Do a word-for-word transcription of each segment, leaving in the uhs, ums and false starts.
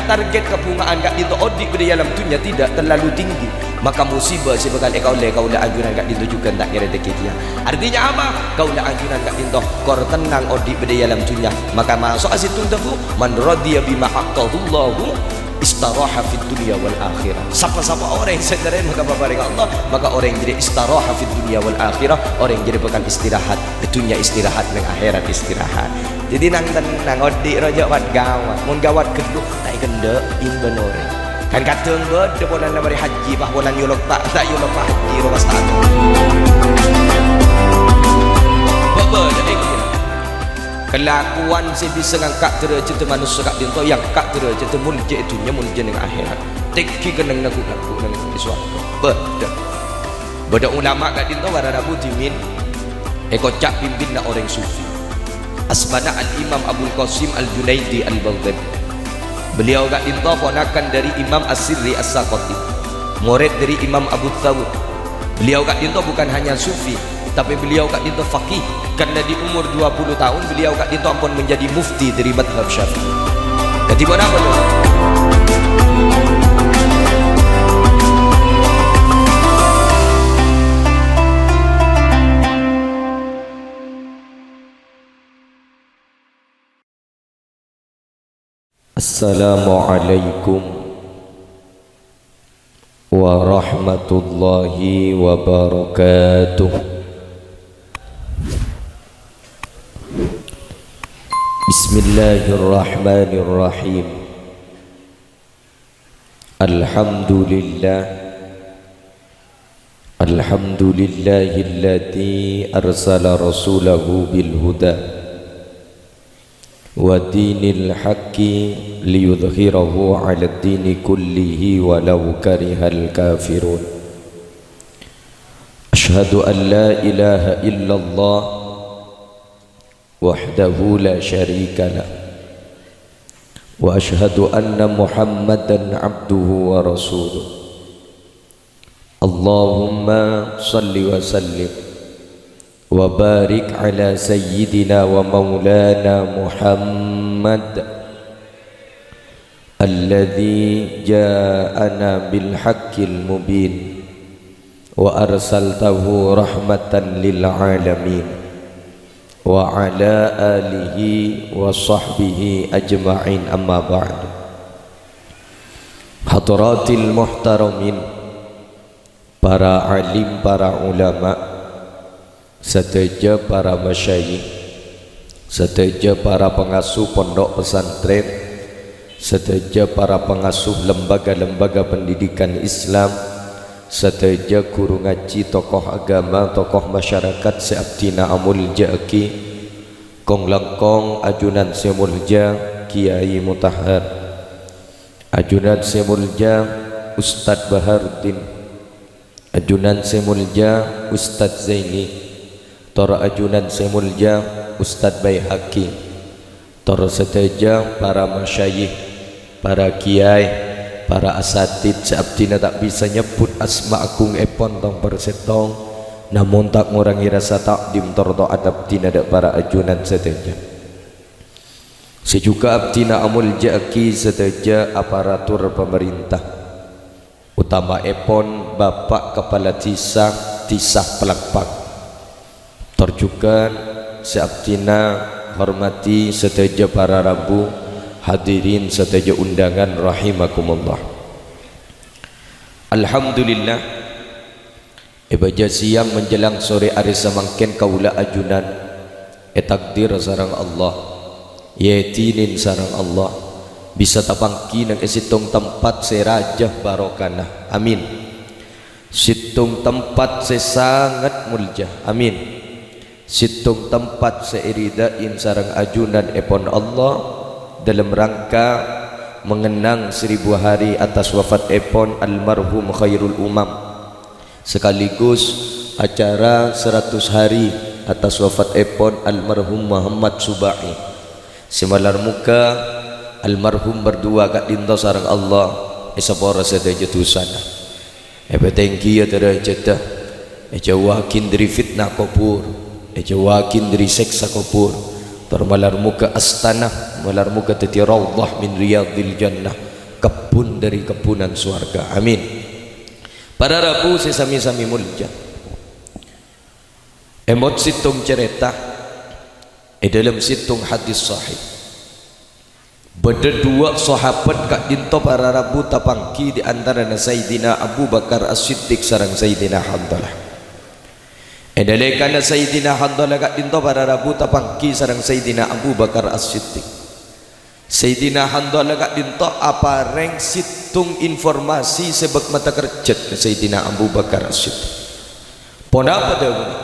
Target kabhunga'an ka'dinto odi' bâdâ è alam dhunnya tidak terlalu tinggi, maka musibah sè bhâkal èkaollè kaulâ ajunan ka'dinto jhughân ta' kèra tèkè kèya. Artinya apa? Kaulâ ajunan ka'dinto kor tennang odi' bâdâ è alam dhunnya, maka maso'a sèttong dhâbu, "Man radhiya bima a'tahullahu istaraha fid dunya wal akhirah." Sapa-sapa orèng sè narèma ka paparèngnga Allah, maka orèng jârèya istaraha fid dunya wal akhirah, orèng jârèya bhâkal istirahat è dhunnya, istirahat neng akhèrat istirahat. Dhâddhi nang tennang, odi' rowa jhâ' wat-ghâwat. Mon ghâwat ghâllu, ta' èkendhâ'in bân orèng. Kan kadhâng bâdâ polana marè hajji, pas polana nyolok ta', ta' nyolok pas hajji, rowa pas ta'. Bâbâ, dâ' èngghi. Kalakowan sè bisa ngangka' dârâjhâddhâ manossa ka'dinto, èangka' dârâjhâddhâ moljâ è dhunnya, moljâ neng akhèrat. Tèngghi kennengnganna ghu-, lagghu' neng è sowarghâ. Bâdâ. Bâdâ ulama ka'dinto para rabu dhimèn èkoca' pimpinna orèng sufi. Asmana Al-Imam Abul Qasim Al-Junaidi Al-Baghdadi. Beliau ka'dinto ponakan dari Imam As-Sirri As-Saqati, morèd dari Imam Abu Thawr. Beliau ka'dinto bukan hanya sufi, tapè beliau ka'dinto faqih, karena di umur dua puluh tahun beliau ka'dinto ampon menjadi mufti dari madhab Syafi'i. Dhâddhi, ponapa, Lur? Assalamualaikum warahmatullahi wabarakatuh. Bismillahirrahmanirrahim. Alhamdulillah. Alhamdulillahilladzi arsala rasulahu bil huda wa dinil haqqi liyudhhirahu 'alad dini kullihi walau karihal kafirun. Asyhadu an la ilaha illallah wahdahu la syarika lah. Wa asyhadu anna Muhammadan abduhu wa rasuluh. Allahumma shalli wa sallim wa barik ala sayyidina wa maulana Muhammad alladzi ja'ana bil haqqil mubin wa arsaltahu rahmatan lil alamin wa ala alihi wa sahbihi ajma'in, amma ba'du. Hadratil muhtaramin, para alim, para ulama, sadhâjâ para masyayikh, sadhâjâ para pangasuh pondhuk pesantren, sadhâjâ para pangasuh lembaga-lembaga pendidikan Islam, sadhâjâ ghuru ngajhi, tokoh agama, tokoh masyarakat sè abdhina amoljâ'aghi, kong-langkong ajunan sè moljâ Kiai Mutahhar, ajunan sè moljâ Ustadz Baharudin, ajunan sè moljâ Ustadz Zaini, tor ajunan sè moljâ Ustadz Baihaqi, tor sadhâjâ para masyayikh, para kiai, para asatidz sè abdhina ta' bisa nyebbhut asma agungngèpon tong per sèttong, namong ta' ngorangè rasa ta'dhim tor to'at abdhina dâ' para ajunan sadhâjâ. Sè jhughân abdhina amoljâ'aghi sadhâjâ aparatur pamarènta, otama'èpon Bapa' Kapala Dhisa, Dhisa Palakpak. Tor jhughân sè abdhina hormadhi sadhâjâ para rabu, hadirin sadhâjâ undangan rahimakumullah. Alhamdulillah, è bâjâ sèyang menjelang sore arè samangkèn kaulâ ajunan ètakdir sareng Allah, èidinin sareng Allah, bisa tapangghi neng è sèttong tempat sè rajâ barokana. Amin. Sèttong tempat sè sanget moljâ. Amin. Sèttong tempat sè èridhâi sareng ajunanèpon Allah dâlem rangka mengenang seribu hari atas wafatèpon almarhum Khairul Umam. Sekaligus acara seratus hari atas wafatèpon almarhum Muhammad Suba'i. Sè malar moghâ almarhum berdua ka'dinto sareng Allah èsapora sadhâjâ dhusana. Èpatèngghiyâ dârâjhâddhâ, èjhâuwaghi dhâri fitnah kobhur, èjhâuwaghi dhâri sèksa kobhur, tor malar moghâ astana, malar moghâ dhâddhi raudhah min riyadhil jannah. kebbhun dhâri kebbhunan sowarghâ. Amin. Para rabu sè sami-sami molja. Èmot sèttong carèta è dhâlem sèttong hadis sahih. Bâdâ duwâ' sahabat ka'dinto para rabu tapangghi è antarana Sayyidina Abu Bakar As-Siddiq sareng Sayyidina Handalah. È nalèkana Sayyidina Handalah ka'dinto para rabu tapangghi sareng Sayyidina Abu Bakar As-Siddiq. Sayyidina Handalah ka'dinto aparèng sèttong informasi sè bâk-, mata kerjhât ka Sayyidina Abu Bakar As-Siddiq. Ponapa dhâbuna?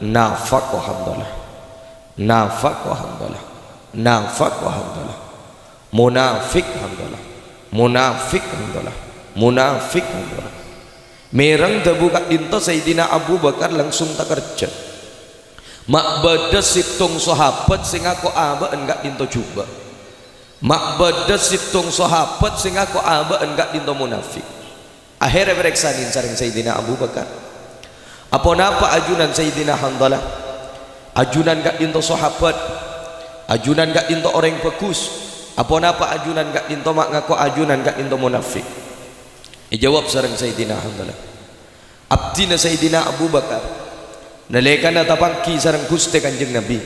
Nafaqo Handalah. Nafaqo Handalah. Nafaqo Handalah. Munafik Handalah. Munafik Handalah. Munafik Handalah. Mèreng dhâbu ka'dinto Sayyidina Abu Bakar langsung takerjhât. Ma' bâdâ sèttong sahabat sè ngako abâ'na ka'dinto jhubâ'. Ma' bâdâ sèttong sahabat sè ngako abâ'na ka'dinto munafik. Ahèrra èparèksanè sareng Sayyidina Abu Bakar. Aponapa ajunan Sayyidina Handalah? Ajunan ka'dinto sahabat. Ajunan ka'dinto orèng bhâghus. Aponapa ajunan ka'dinto ma' ngako ajunan ka'dinto munafik? Èjâwâb sareng Sayyidina Handalah. Abdhina Sayyidina Abu Bakar, nalèkana tapangghi sareng Ghustè Kanjeng Nabbhi.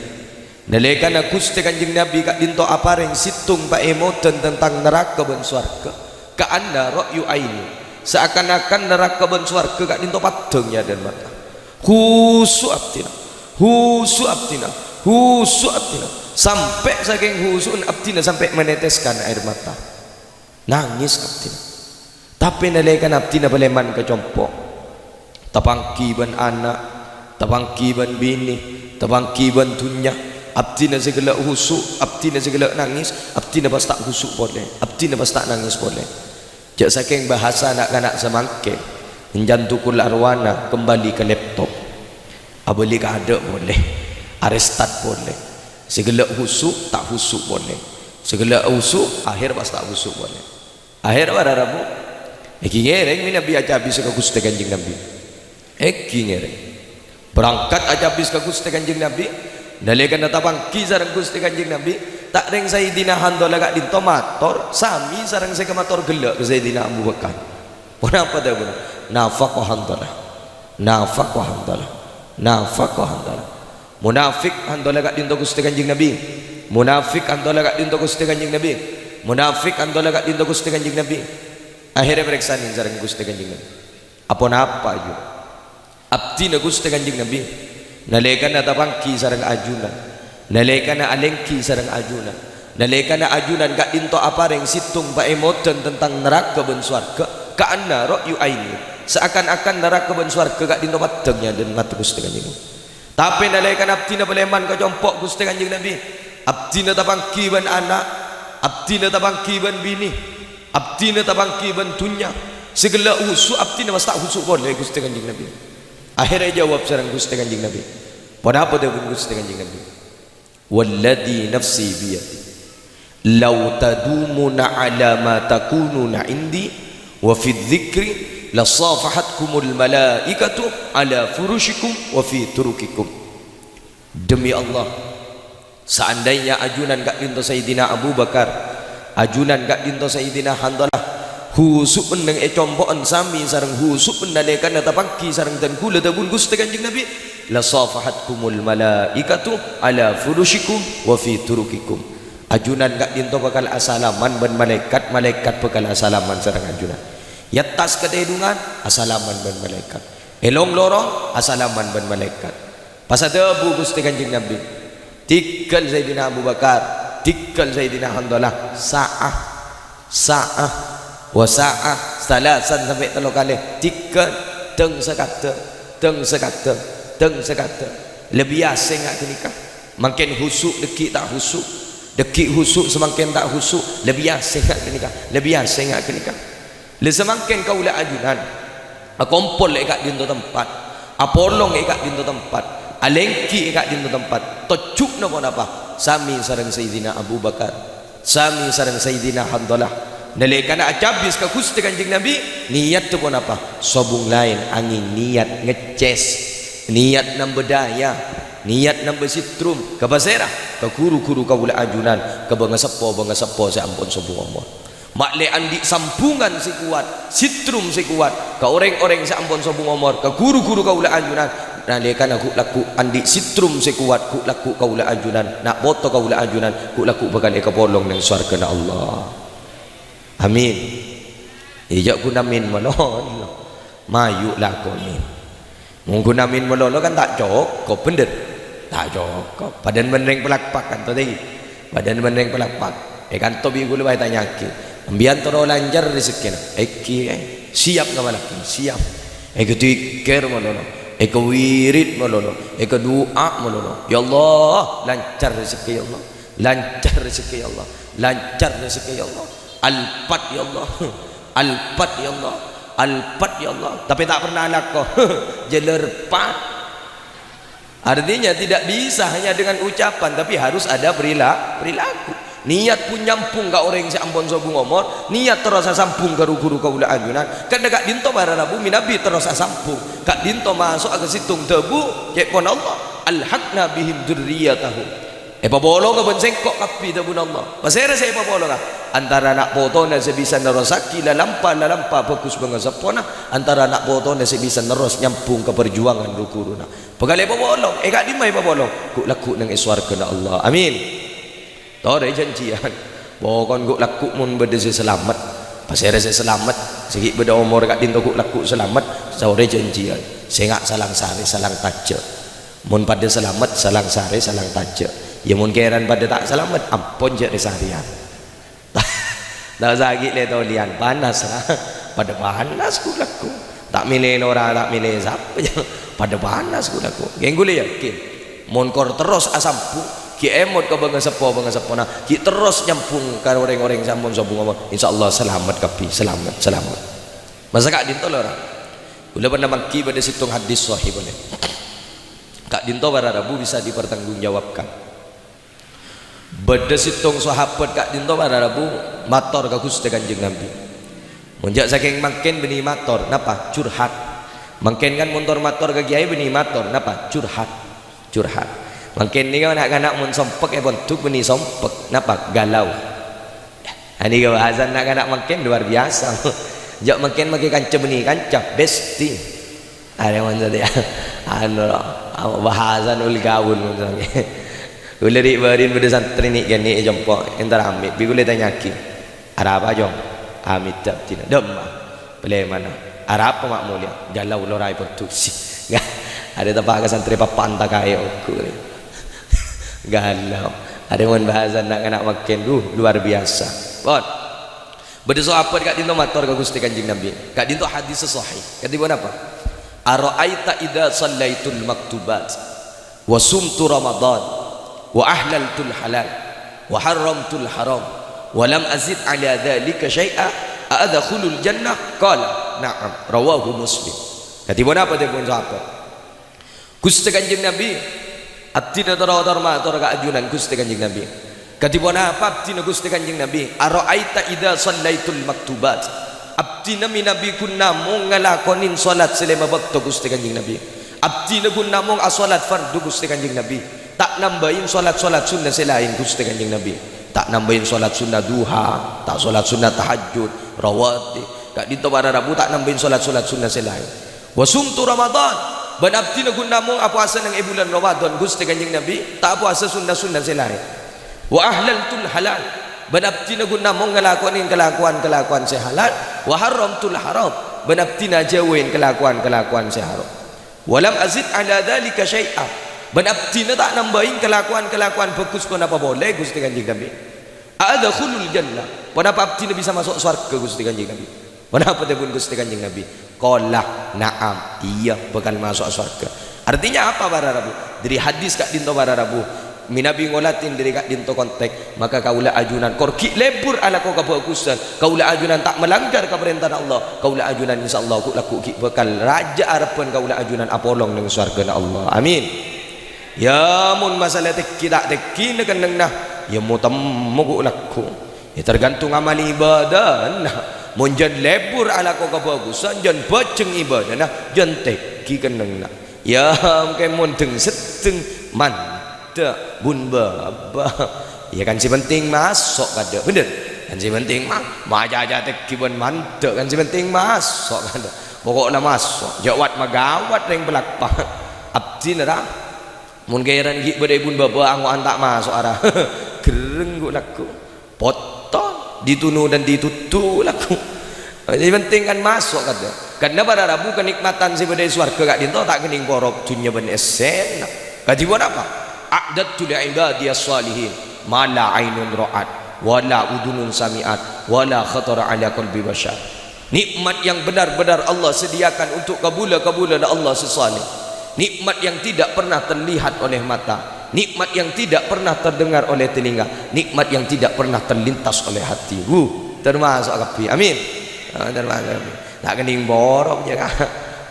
Nalèkana Ghustè Kanjeng Nabbhi ka'dinto aparèng sèttong paèmodhân tentang naraka bân sowarghâ. Ka'anna ra'yu aini. Saakan-akan naraka bân sowarghâ ka'dinto paddhâng è adâ'na mata. Husu' abdhina. Husu' abdhina. Husu' abdhina. Sampè' sakèng husu'na abdhina sampè' meneteskan air mata. Nangès abdhina. Tapè nalèkana abdhina palèman ka compo', tapangghi bân ana', tapangghi bân binè, tapangghi bân dhunnya, abdhina sè ghellâ' husu', abdhina sè ghellâ' nangès, abdhina pas ta' husu' polè, abdhina pas ta' nangès polè. Jhâ' sakèng bhâsa na'-kana' samangkèn, èncan tukul arwana kembali ka laptop. Abâli ka adâ' polè, arestat polè. Sè ghellâ' husu', ta' husu' polè. Sè ghellâ' husu', ahèr pas ta' husu' polè. Ahèr para rabu, ènggi ngèrèng mè' Nabbhi acabis ka Ghustè Kanjeng Nabbhi. Ènggi ngèrèng. Berangkat acabis ka Ghustè Kanjeng Nabbhi, nalèkana tapangghi sareng Ghustè Kanjeng Nabbhi, ta' rèng Sayyidina Handalah ka'dinto mator, sami sareng sè kamator ghellâ' ka Sayyidina Abu Bakar. Ponapa dhâbuna? Nafaqo Handalah. Nafaqo Handalah. Nafaqo Handalah. Munafik Handalah ka'dinto Ghustè Kanjeng Nabbhi. Munafik Handalah ka'dinto Ghustè Kanjeng Nabbhi. Munafik Handalah ka'dinto Ghustè Kanjeng Nabbhi. Ahèrra èparèksanè sareng Ghustè Kanjeng Nabbhi. Aponapa, aju? Abdhina Ghustè Kanjeng Nabbhi. Nalèkana tapangghi sareng ajunan. Nalèkana alènggi sareng ajunan. Nalèkana ajunan ka'dinto aparèng sèttong paèmodhân tentang naraka bân sowarghâ, ka'anna ra'yu aini. Saakan-akan naraka bân sowarghâ ka'dinto paddhâng è adâ'na mata Ghustè Kanjeng Nabbhi. Tapè nalèkana abdhina palèman ka compo' Ghustè Kanjeng Nabbhi, abdhina tapangghi bân ana', abdhina tapangghi bân binè, abdhina tapangghi bân dhunnya, sè ghellâ' husu' abdhina pas ta' husu' polè Ghustè Kanjeng Nabbhi. Ahèrra èjâwâb sareng Ghustè Kanjeng Nabbhi. Ponapa dhâbuna Ghustè Kanjeng Nabbhi? Walladzi nafsi biyadi, "Lau tadumuna ala ma takununa indi wa fi dzikri, lasafahatkumul malaikatu ala furusyikum wa fi turukikum." Demi Allah, saandainya ajunan ka'dinto Sayyidina Abu Bakar, ajunan ka'dinto Sayyidina Handalah, husu'en neng è compo'en sami sareng husu'en nalèkana tapangghi sareng dhân ghulâ dhâbuna Ghustè Kanjeng Nabbhi, "Lasafahatkumul malaikatu ala furusyikum wa fi turukikum." Ajunan ka'dinto bhâkal asalaman bân malaèkat, malaèkat bhâkal asalaman sareng ajunan. È attas katèdungan, asalaman bân malaèkat. È long-lorong, asalaman bân malaèkat. Pas adhâbu Ghustè Kanjeng Nabbhi, "Tèngghâl Sayyidina Abu Bakar, tèngghâl Sayyidina Handalah, sa'ah, sa'ah, wa sa'ah, salasan sampè' tello kalè, tèngghâl, dhâng sakaddhâng, dhâng sakaddhâng, dhâng sakaddhâng." Lebbi asèngnga ghânèka. Mangkèn husu' dhâggi' ta' husu', dhâggi' husu' samangkèn ta' husu', lebbi asèngnga ghânèka, lebbi asèngnga ghânèka. Lè samangkèn kaulâ ajunan akompol è ka'dinto tempat, apolong è ka'dinto tempat, alènggi è ka'dinto tempat. Tojjhuna ponapa? Sami sareng Sayyidina Abu Bakar, sami sareng Sayyidina Handalah. Nalèkana acabis ka Ghustè Kanjeng Nabbhi, niyatta ponapa? Sobung laèn angèng niyat ngècès, niyat nambâ dâjâ, niyat nambâ sèttrum. Ka pasèra? Ka ru-ghuru kaulâ ajunan, ka bângasèppo-bângasèppo sè ampon sobung omor. Ma'lè andi' sambungan sè kowat, sètrum sè kowat ka orèng-orèng sè ampon sobung omor, ka ru-ghuru kaulâ ajunan. Nalèkana ghu'-lagghu' andi' sètrum sè kowat, ghu'-lagghu' kaulâ ajunan, na' poto kaulâ ajunan, ghu'-lagghu' bhâkal èkapolong neng sowarghâna Allah. Amin. Iyâ, ghu' amin malolo. Mayu lakonè. Mon ghu' amin malolo kan ta' cokop, bhender? Ta' cokop. Padâna bân rèng palakpak kan, to, dhi? Padâna bân rèng palakpak. È kanto bi' kaulâ bhâi tanya'aghi. Sampèyan terro lancar rejekkèna? Èngghi, eh. Siap ngabâlâghi? Siap. Èngghi dzikir malolo. Èngghi wirid malolo. Èngghi du'a malolo. "Ya Allah, lancar rejekkè, ya Allah. Lancar rejekkè, ya Allah. Lancar rejekkè, ya Allah. Alpat, ya Allah. Alpat, ya Allah. Alpat, ya Allah." Tapè ta' pernah alako. Jhâlâr pat. Artinya, tidak bisa hanya dengan ucapan, tapi harus ada perila-, perilaku. Niat pon nyambung ka orèng sè ampon sobung omor, niat terros asambung ka ru-ghuru kaulâ ajunan. Kan ka'dinto para rabu mènabi terros asambung. Ka'dinto maso'a ka sèttong dhâbu, ca'èpon Allah, "Alhaqna bihim dzurriyyatahum." Èpapolonga bân sèngko' kabbhi, dhâbuna Allah. Pasèra sè èpapolonga? Antara na' potona sè bisa nerrossaghi lalampa-lalampa bhâghus bângaseppona, antara na' potona sè bisa nerros nyambung ka parjuwangan ru-ghuruna. Bhâkal èpapolong. È ka'dimma èpapolong? Ghu'-lagghu' neng è sowarghâna Allah. Amin. Torè janjiyân. Pokon ghu'-lagghu' mon bâdâ sè salamet. Pasèra sè salamet? Sè ghi' bâdâ omor ka'dinto ghu'-lagghu' salamet, torè janjiyân. Sènga' salang sarè, salang tajâ'. Mon padâ salamet, salang sarè, salang tajâ'. Iyâ, mon kèran padâ ta' salamet, ampon jhâ' rè-sarèyan. Ta' osa ghi' lè-tolèyan, panas, ra. Padâ panas ghu'-lagghu'. Ta' mèlè lora, ta' mèlè sapa, jâ. Padâ panas ghu'-lagghu'. Ghun kaulâ yakin. Mon kor terros asambung, ghi' èmot ka bângaseppo-bângaseppona, ghi' terros nyambung ka rèng-orèng sè ampon sobung omor. Insyaallah salamet kabbhi, salamet, salamet. Masa ka'dinto lora. Kaulâ pernah mangghi bâdâ sèttong hadis sahih polè. Ka'dinto para rabu bisa dipertanggungjawabkan. Bâdâ sèttong sahabat ka'dinto para rabu mator ka Ghustè Kanjeng Nabi. Mon jhâ' sakèng mangkèn bânnè mator, napa? Curhat. Mangkèn kan mon tor mator ka kèyaè bânnè mator, napa? Curhat. Curhat. Mangkèn nèka na'-kana' mon sompek èpondhuk bânnè sompek, napa? Galau. Anèka bhâsana na'-kana' mangkèn luar biasa. Jhâ' mangkèn makè kanca bânnè kanca, besti. Arè mon satèya, anu, lo, apa, bhâsana ul gaul mon satèya. Kaulâ ri'-bâri'na bâdâ santrè nè'-kènè' è compo', èntar amè', bi' kaulâ ètanya'aghi. "Arapa, Cong?" "Amèdhâ abdhina." "Dâ'emma?" "Palèmana." "Arapa, Ma' Molèya?" "Galau lora èpondhuk." Arè teppa' ka santrè pappa'an ta' kaè ongghu. Galau. Arè mon bhâsana na'-kana' mangkèn, duh, luar biasa. Pon. Bâdâ sahabat ka'dinto mator ka Ghustè Kanjeng Nabi. Ka'dinto hadis sahih. Kadhi ponapa? "Ara'aita idza shallaitul maktubat, wa sumtu Ramadan, wa ahlaltul halal, wa harramtul haram, wa lam azid ala dzalika syai'a, a adkhulul jannah?" Qala, "Na'am." Rawahu Muslim. Kadhi ponapa dhâbuna sahabat? "Ghustè Kanjeng Nabi, abdhina tor-otor mator ka ajunan, Ghustè Kanjeng Nabi." "Kadhi ponapa abdhina, Ghustè Kanjeng Nabi?" "Ara'aita idza shallaitul maktubat." Abdhina mènabi ghun namong ngalakonè salat sè lèma bâkto, Ghustè Kanjeng Nabi. Abdhina ghun namong asalat fardhu, Ghustè Kanjeng Nabi. Ta' nambâi salat-salat sunna sè laèn, Ghustè Kanjeng Nabi. Ta' nambâi salat sunna duha, ta' salat sunna tahajjud, rawatib. Ka'dinto para rabu ta' nambâi salat-salat sunna sè laèn. "Wa sumtu Ramadan," bân abdhina ghun namong apowasa neng è bulân Ramadan, Ghustè Kanjeng Nabi, ta' apowasa sunna-sunna sè laèn. "Wa ahlaltul halal," bân abdhina ghun namong ngalakonè kalakowan-kalakowan sè halal. "Wa harramtul haram," bân abdhina ajhâuwè kalakowan-kalakowan sè haram. "Wa lam azid ala dzalika syai'a," bân abdhina ta' nambâi kalakowan-kalakowan bhâghus ponapa polè, Ghustè Kanjeng Nabi. "A adkhulul jannah?" Ponapa abdhina bisa maso' sowarghâ, Ghustè Kanjeng Nabi? Ponapa dhâbuna Ghustè Kanjeng Nabi? Qala, "Na'am, iyâ, bhâkal maso'a sowarghâ." Artinya apa, para rabu? Dhâri hadis ka'dinto, para rabu, mènabi ngolatè dhâri ka'dinto konteks, maka kaulâ ajunan kor ghi' lebur alako kabhâghusân, kaulâ ajunan ta' malanggar kaparèntana Allah, kaulâ ajunan insyaallah ghu'-lagghu' ghi' bhâkal rajâ arebbhân kaulâ ajunan apolong neng sowarghâna Allah. Amin. Yâ, mon masala tèngghi ta' tèngghina kennengnganna, yâ mo-temmo ghu'-lagghu'. Yâ tergantung amal ibadahna. Mon jân lebur alako kabhâghusân, jân bhâjheng ibadahna, jân tèngghi kennengnganna. Yâ, mangkèn mon dheng-seddheng, mandhâ', bun-bâbâ. Yâ kan sè penting maso' kadhâ', bhender? Sè penting mah, macaca tèngghi bân mandhâ', kan sè penting maso', kan. Pokokna maso', jâ' wat-maghâwât rèng palakpak. Abdhina ra, mon kèran ghi' bâdâ è bun bâbâ ango'an ta' maso' ara. Gherreng ghu' lagghu'. Potong, ditunu dan ditutu lagghu'. Sè penting kan maso' kadhâ'. Karna para rabu kanikmatan sè bâdâ è sowarghâ ka'dinto ta' kennèng porop dhunnya bân essèna. Kadhi ponapa? "A'dadtu li ibadiyas shalihin ma la ainun ra'at, wa la udhunun sami'at, wa la khatara ala qalbi bashar." Nikmat yang benar-benar Allah sediakan untuk kabulâ-kabulâna Allah sè saleh. Nikmat yang tidak pernah terlihat oleh mata, nikmat yang tidak pernah terdengar oleh telinga, nikmat yang tidak pernah terlintas oleh hati. Wuh, termasuk kabbhi. Amin. Ah, termasuk kabbhi. Ta' kennèng porop, jâ', Ka'.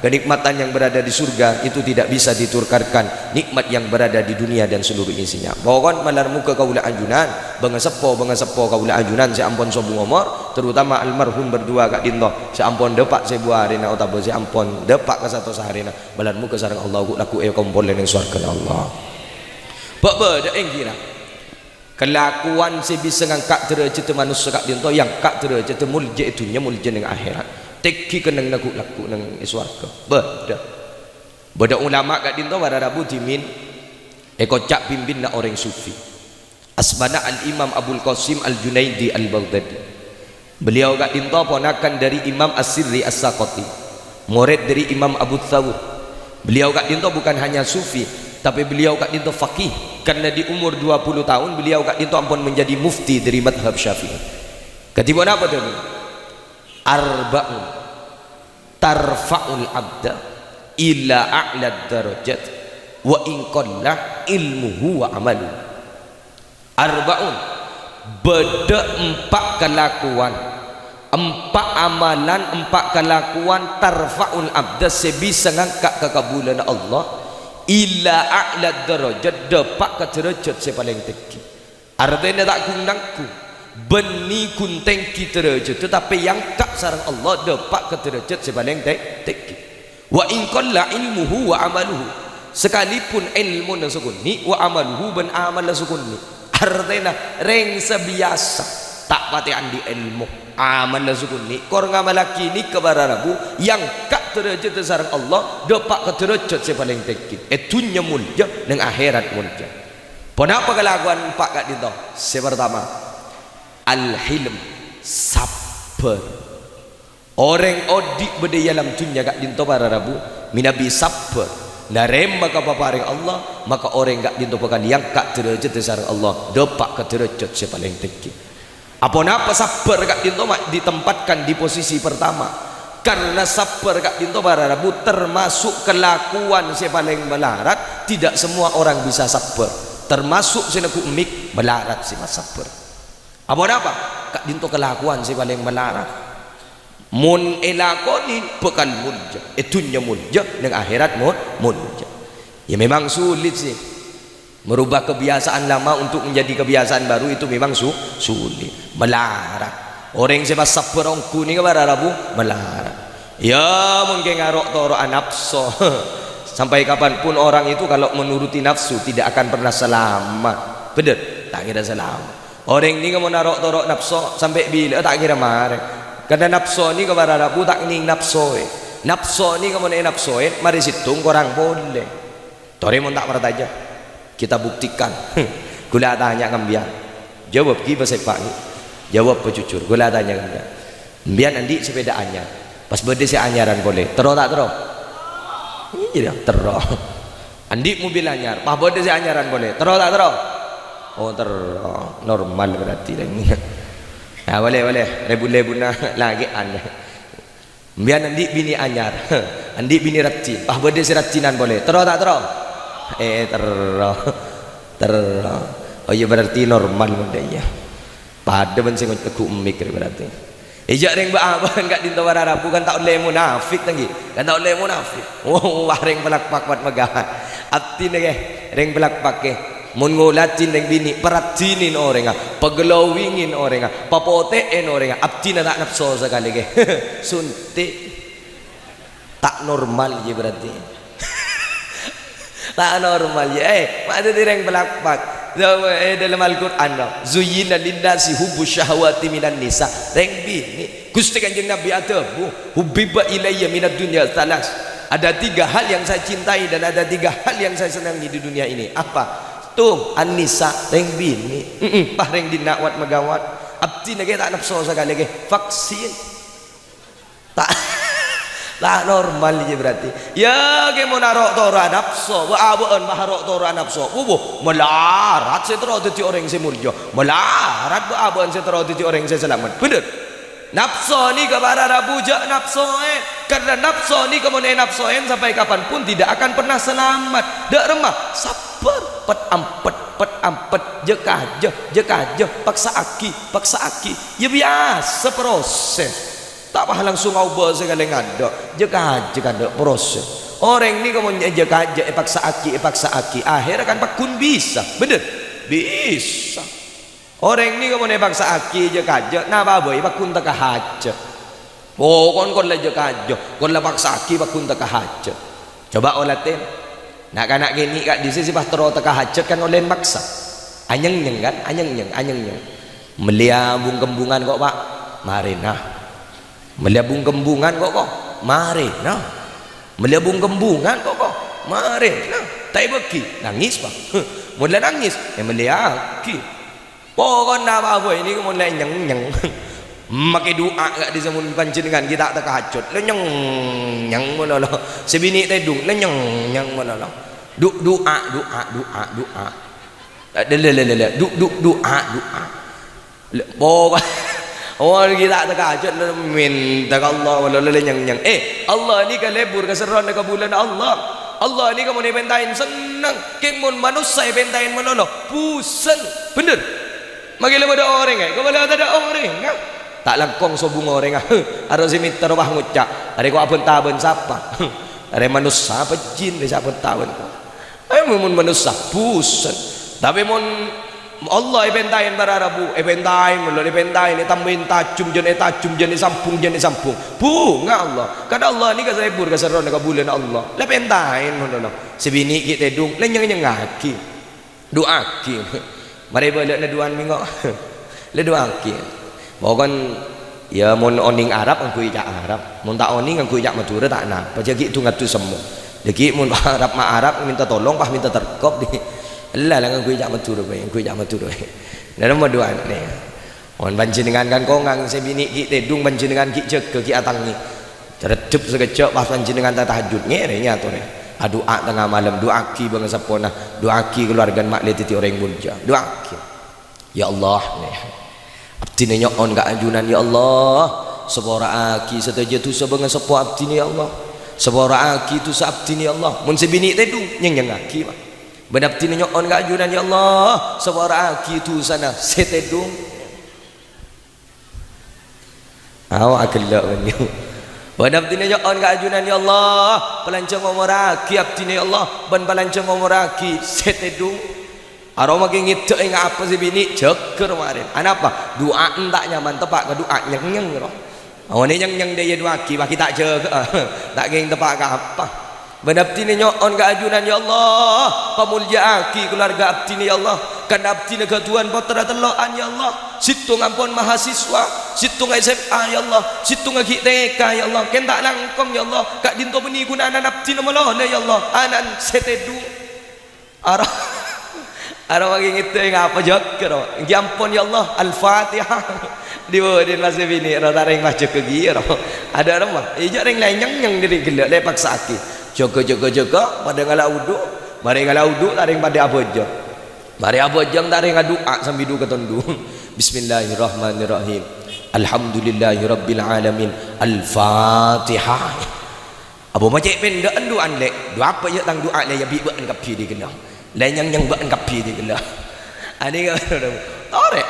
Kenikmatan yang berada di surga itu tidak bisa ditukarkan nikmat yang berada di dunia dan seluruh isinya. Pokon malar moghâ kaulâ ajunan, bângaseppo-bângaseppo kaulâ ajunan sè ampon sobung omor, terutama almarhum berdua ka'dinto, sè ampon dâpa' sèbu arèna otabâ sè ampon dâpa' ka satos arèna, malar moghâ sareng Allah ghu'-, lagghu' èkompolè neng sowarghâna Allah. Bâ'-bâdâ ènggi ra. Kalakowan sè bisa ngangka' dârâjhâddhâ manossa ka'dinto, èangka' dârâjhâddhâ, molja è dhunnya, molja neng akhèrat. Tèngghi kennengnganna ghu'-, lagghu' neng è sowarghâ. Bâdâ. Bâdâ ulama ka'dinto para rabu dhimèn èkoca' pimpinna orèng sufi. Asmana Al-Imam Abul Qasim Al-Junaidi Al-Baghdadi. Beliau ka'dinto ponakan dari Imam As-Sirri As-Saqati, morèd dari Imam Abu Thawr. Beliau ka'dinto bukan hanya sufi, tapè beliau ka'dinto faqih, karna di umur dua puluh tahun beliau ka'dinto ampon menjadi mufti dari madhab Syafi'i. Kadhi ponapa dhâbuna? "Arba'un tarfa'ul abda ila a'la darajat, wa in qalla ilmuhu wa amaluhu." Arba'un, bâdâ empa' kalakowan, empa' amalan, empa' kalakowan tarfa'ul abda sè bisa ngangka' ka kabulâna Allah, ila a'la darajat, dâpa' ka dârâjhât sè palèng tèngghi. Artèna ta' ghun-nangghung, bânnè ghun tèngghi dârâjhâddhâ, tapè èangka' sareng Allah dâpa' ka dârâjhât sè palèng tè-, tèngghi. "Wa in qalla ilmuhu wa amaluhu." Sakalipun èlmona sakonè', "wa amaluhu," bân amalla sakonè'. Artèna, rèng sè biyasa, ta' patè andi' èlmo, amalla sakonè', kor ngamallaghi nèka para rabu, èangka' dârâjhâddhâ sareng Allah, dâpa' ka dârâjhât sè palèng tèngghi. È dhunnya molja, neng akhèrat molja. Ponapa kalakowan empa' ka'dinto? Sè partama, al-hilm, sabbhâr. Orèng odi' bâdâ è alam dhunnya ka'dinto para rabu, mènabi sabbhâr, narèma kapaparèng Allah, maka orèng ka'dinto bhâkal èangka' dârâjhâddhâ sareng Allah, dâpa' ka dârâjhât sè palèng tèngghi. Aponapa sabbhâr ka'dinto ma' ditempatkan di posisi pertama? Karna sabbhâr ka'dinto para rabu termasuk kalakowan sè palèng malarat, tidak semua orang bisa sabbhâr. Termasuk sè neggu' mik malarat sè pas sabbhâr. Aponapa? Ka'dinto kalakowan sè palèng malarat. Mon èlakonè bhâkal molja, è dhunnya molja, neng akhèrat mo-, molja. Ya memang sulit sih. Merubah kebiasaan lama untuk menjadi kebiasaan baru itu memang su-, sulit. Malarat. Orèng sè pas sabbhâr ongghu nèka para rabu malarat. Ya, mungkin ngaro'-toro'a napso. Sampai kapanpun orang itu kalau menuruti nafsu tidak akan pernah selamat. Bener? Ta' kèra selamat. Orèng nèka mon aro'-toro' napso sampè' bilâ'â ta' kèra marè. Karna napso nèka para rabu ta' kennèng napsoè. Napso nèka mon ènapsoè, marè sèttong korang polè. Torè mon ta' parcajâ, kita buktikan. Ghulâ atanya ka empèyan. Jawab ghi' bâ' sèpa' ghi'. Jawab bâ' jujur. Ghulâ atanya ka empèyan. Empèyan andi' sepèda anyar. Pas bâdâ sè anyaran polè. Terro ta' terro? Iyâ, terro. Andi' mobil anyar. Pas bâdâ sè anyaran polè. Terro ta' terro? Oh, terro. Normal berarti lah ini. Nah, polè, polè. Lebur-leburna lakè'an. Empèyan andi' binè anyar. Andi' binè raddhin. Pas bâdâ sè raddhinan polè. Terro ta' terro? Eh, terro. Terro. Oh iyâ, berarti normal mon dâ' iyâ. Padâ bân sè ngo-, neggu' mik rè berarti. Ijâ rèng bâ'-abâ'ân ka'dinto para rabu kan ta' ollè monafik, ta' ènggi? Kan ta' ollè monafik. Wah, rèng palakpak wat-maghâwât. Abdhina, ghi, rèng palakpak, ghi. Mon ngoladhin rèng binè', paraddhinin orèngnga, paglowingin orèngnga, papotè'èn orèngnga, abdhina ta' napso sakalè, ghi. Suntik. Ta' normal, yâ, berarti. Ta' normal, yâ. Eh, ma' dhâddhi rèng palakpak. Dawuh è dâlem Al-Qur'an, "Zuyyina linnasi hubbus syahawati minan nisa." Rèng binè'. Ghustè Kanjeng Nabi adhâbu, "Hubbiba ilayya minad dunya tsalas." Ada tiga hal yang saya cintai dan ada tiga hal yang saya senangi di dunia ini. Apa? Tung, an-nisa, rèng binè'. Mm-mm, pas rèng dinna' wat-magawat. Abdhina kè ta' napso sakalè kè. Vaksin. Ta', ta' normal iyâ berarti. Iyâ, kè mon aro' toro'a napso, bâ'-abâ'ân bâ' aro' toro'a napso. Wuh, malarat sè terro dhâddhi orèng sè molja. Malarat bâ'-abâ'ân sè terro dhâddhi orèng sè salamet. Bhender? Napso nèka para rabu jhâ' napsoè. Karna napso nèka mon ènapsoè sampè' kapanpun tidak akan pernah selamat. Dâ' remma, sabbhâr, pet-ampet, pet-ampet, jhâ-kajhâ, jhâ-kajhâ, paksa'aghi, paksa'aghi. Iyâ biyasa proses. Ta' pas langsung aobâ sakalè ngadâ', jhâ-kajhâ kadâ' proses. Orèng nèka mon jhâ-kajhâ èpaksa'aghi, èpaksa'aghi, akhèrra kan pagghun bisa, bhender? Bisa. Orèng nèka mon èpaksa'aghi jhâ-kajhâ, napa bhâi pagghun tekka hajhât. Pokon kon la jhâ-kajhâ, kon la paksa'aghi pagghun tekka hajhât. Coba olatè. Na'-kana' kènè' ka'dissa' sè pas terro tekka hajhât kan ollè maksa. Anyèng-nyèng kan, anyèng-nyèng, anyèng-nyèng. Mellèya bung-kembungan ko', Pa'? Marèna. Mellèya bung-kembungan ko', ko'? Marèna. Mellèya bung-kembungan ko', ko'? Marèna. Ta' èbâghi, nangès, Pa'. Mon la nangès, èmellèyaghi. Pokona apa-apa ini mon la nyèng-nyèng. Makè du'a ka'dissa' mon panjhennengngan ghi' ta' tekka hajhât. La nyèng-nyèng malolo. Sè binè' tèdung, la nyèng-nyèng malolo. Du-, du'a, du'a, du'a, du'a. La, la, la, la, la. Du-, du-, du'a, du'a. La, poko-, mon ghi' ta' tekka hajhât, la mènta ka Allah malolo, la nyèng-nyèng. Eh, Allah nèka lebur kaserrona ka bulâna Allah. Allah nèka mon èpèntaè senneng. Kèng mon manossa èpèntaè malolo, pusèng. Bhender? Makè la bâdâ orèng, eh, kabâlâ tadâ' orèng, ah. Ta' langkong sobung orèng, ah. Aro sè mèter pas ngoca', "Arè ko' abân-tabân sapa?" "Arè manossa apa jin, rè sè abân-tabân ko'." Eh, mon manossa, pusèng. Tapè mon Allah èpèntaè para rabu, èpèntaè, mon la èpèntaè, ètambâi tajum, jân ètajum, jân èsambhung, jân èsambhung. Bhunga Allah. Karna Allah nèka lebur kaserrona ka bulâna Allah. La pèntaè, mon la. Sè binè' ghi' tèdung, la nyèng-nyèngngaghi. Du'aaghi. Marè bâlâ'na du'an mèngo. La du'aaghi. Pokon, ya, mon onèng Arab, ngangghuy ca' Arab. Mon ta' onèng, ngangghuy ca' Madhurâ, ta' napa. Jhâ' ghi' du-ngadu semmo. Dhâggi' mon Arab ma' Arab, mènta tolong, pas mènta terkop, dhi. Ella, la ngangghuy ca' Madhurâ bhâi, ngangghuy ca' Madhurâ bhâi. Nèra ma du'ana. Mon panjhennengngan kan kongang sè binè' ghi' tèdung, panjhennengngan ghi' jâgâ, ghi' atangngè. Reddhep sakejjhâ' pas panjhennengngan ta-, tahajjud, ngèrèng atorè. Adu'a tengnga malem, du'aaghi bângaseppona, du'aaghi kalowargana ma'lè dhâddhi orèng molja. Du'aaghi. Ya Allah, abdhina nyo'on ka ajunan, ya Allah, sapora'aghi sadhâjâ dhusa bângaseppo abdhina, ya Allah. Sapora'aghi dhusa abdhina, ya Allah. Mon sè binè' tèdung, nyèng-nyèngngaghi, Pa'. Bân abdhina nyo'on ka ajunan, ya Allah, sapora'aghi dhusana sè tèdung. Awa agella' bânnya. Bân abdhina nyo'on ka ajunan, ya Allah, palanjhâng omorraghi abdhina, ya Allah, bân palanjhâng omorraghi sè tèdung. Aro makè ngèdhâ'â ngapa sè binè', jâgâ ro marèn. Anapa? Du'a enta' nyaman teppa' ka du'a nyèng-nyèng ro. Awane nyèng-nyèng dâ' iyâ du'aaghi, bâgi ta' jâgâ, ta' kèng teppa' ka apa. Bân abdhina nyo'on ka ajunan, ya Allah, pamolja'aghi kalowarga abdhina, ya Allah. Karna abdhina ghâdhuwân pottra tello'an, ya Allah. Sèttong ampon mahasiswa, sèttongnga S M A, ya Allah, sèttongnga ghi' T K, ya Allah. Kèng ta' langkong, ya Allah. Ka'dinto bânnè ghun ana'na abdhina malolo, ya Allah. Ana'na sè tèdung. Aro, aro makè ngèdhâ'â ngapa jâgâ ro. Èngghi ampon, ya Allah. Al-Fatihah. Dhi-budhina sè binè' ro, ta' rèng pas jâgâ kèya ro. Adâ' remma. Iyâ, jhâ' rèng la nyèng-nyèng dâri ghellâ', la èpaksa'aghi. Jâgâ, jâgâ, jâgâ. Padâ ngala' wudu. Marè ngala' wudu, ta' rèng padâ abhâjâng. Marè abhâjâng, ta' rèng adu'a sambi du-katondhu. Bismillahirrahmanirrahim. Alhamdulillahirabbil alamin. Al-Fatihah. Apa ma' cè' pendhâ'ân du'an, Lè'? Du'a apa, yâ, tang du'a, Lè', yâ, bi' bâ'ân kabbhi dhi ghellâ'. Lè' nyèng-nyèng bâ'ân kabbhi dhi ghellâ'. Anèka, torè.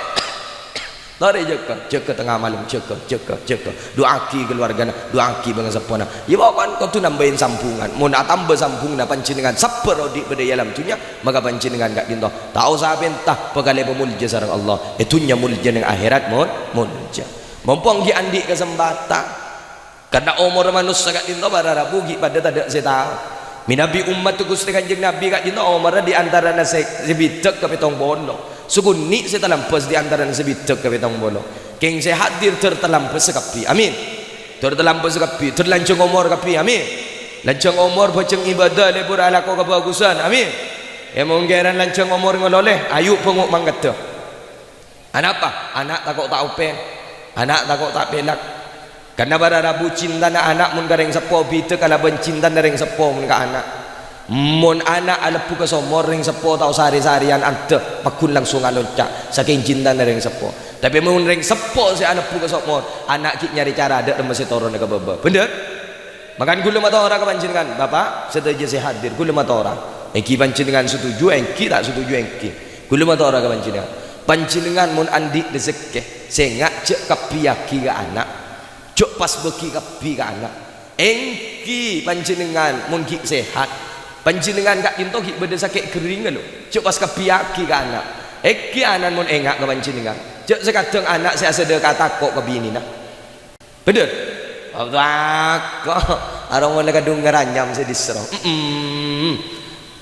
Torè jâgâ, jâgâ tengnga malem, jâgâ, jâgâ, jâgâ. Du'aaghi kalowargana, du'aaghi bângaseppona. Yâ, pokon kodhu nambâi sambhungan. Mon atamba sambhunganna panjhennengngan sabbhâr odi' bâdâ è alam dhunnya, maka panjhennengngan ka'dinto ta' osa pènta bhâkal èpamolja sareng Allah. È dhunnya molja, neng akhèrat mon-, molja. Mompong ghi' andi' kasempadhân. Karna omorra manossa ka'dinto para rabu ghi' padâ tadâ' sè tao. Manabi ommatta Ghustè Kanjeng Nabi ka'dinto omorra di antarana sè, sè bidhâk ka pèttong polo. Sakonè' sè talambâs di antarana sè bidhâk ka pèttong polo. Kèng sè hadir dâr talambâs kabbhi. Amin. Dâr talambâs kabbhi. Dâr lanjhâng omor kabbhi. Amin. Lanjhâng omor bhâjâng ibadah, lebur alako kabhâghusân. Amin. È, mon kèran lanjhâng omor ngololè, ayu' bhângo' mangkaddhâ. Anapa? Ana' tako' ta' open. Ana' tako' ta' pèlak. Karna para rabu cintana ana' mon ka rèng seppo bidhâ kalabân cintana rèng seppo mon ka ana'. Mon ana' alebbhu ka somor, rèng seppo ta' osa rè-sarèyan andhâ, pagghun langsung alonca', sakèng cintana rèng seppo. Tapè mon rèng seppo sè alebbhu ka somor, ana' ghi' nyarè cara dâ' remma sè torona ka bâbâ. Bhender? Mangkana kaulâ matora ka panjhennengngan, Bapa', sadhâjâ sè hadir, kaulâ matora. Ènggi panjhennengngan setuju, ènggi ta' setuju, ènggi. Kaulâ matora ka panjhennengngan. Panjhennengngan mon andi' rejekkè, sènga' jhâ' kabbhiyâghi ka ana'. Jhâ' pas bâghi kabbhi ka ana'. Ènggi panjhennengngan mon ghi' sehat. Panjhennengngan ka'dinto ghi' bâdâ sakè' ghâringnga, lo. Jhâ' pas kabbhiyâghi ka ana'. Ènggi ana' mon ènga' ka panjhennengngan. Jhâ' sakaddhâng ana' sè asadhâka tako' ka binèna. Bhender? Tako'. Arèng molaè kadhung ngaranyam sè dhisro. Mm-mm.